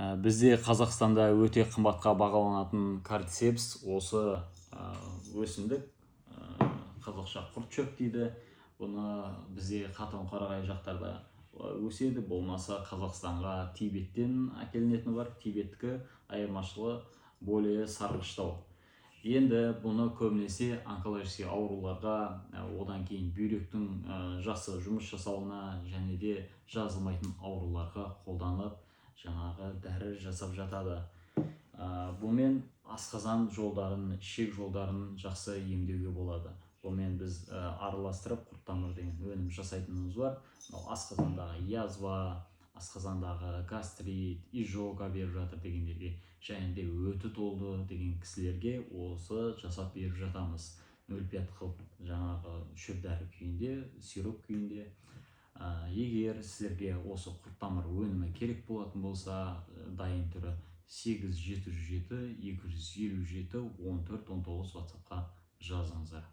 Бізде Қазақстанда өте қымбатқа бағаланатын кордицепс осы өсімдік, қазақша құрт шөп дейді. Бұны бізде Қатон-Қарағай жақтарда өседі, болмаса Қазақстанға Тибеттен әкелінетіні бар. Тибеттікі айырмашылығы более сарғыштау. Енді бұны көбінесе онкологический ауруларға, одан кейін бүйректің жақсы жұмыс жасауына және де жазылмайтын ауруларға қолданып, жаңағы дәрі жасап жатады. Бұмен асқазан жолдарын, ішек жолдарын жақсы емдеуге болады. Бұмен біз араластырып құрттамыр деген өнім жасайтынымыз бар. Мынау асқазандағы язва, асқазандағы гастрит, изжога беріп жатыр дегендерге және де өті толды деген кісілерге осы жасап беріп жатамыз. 0,5 қылып жаңағы шөп дәрі күйінде, сироп күйінде. Егер сіздерге осы құрттамыр өнімі керек болатын болса, дайын түрі 8 707 257 14 19 WhatsAppқа жазыңыздар.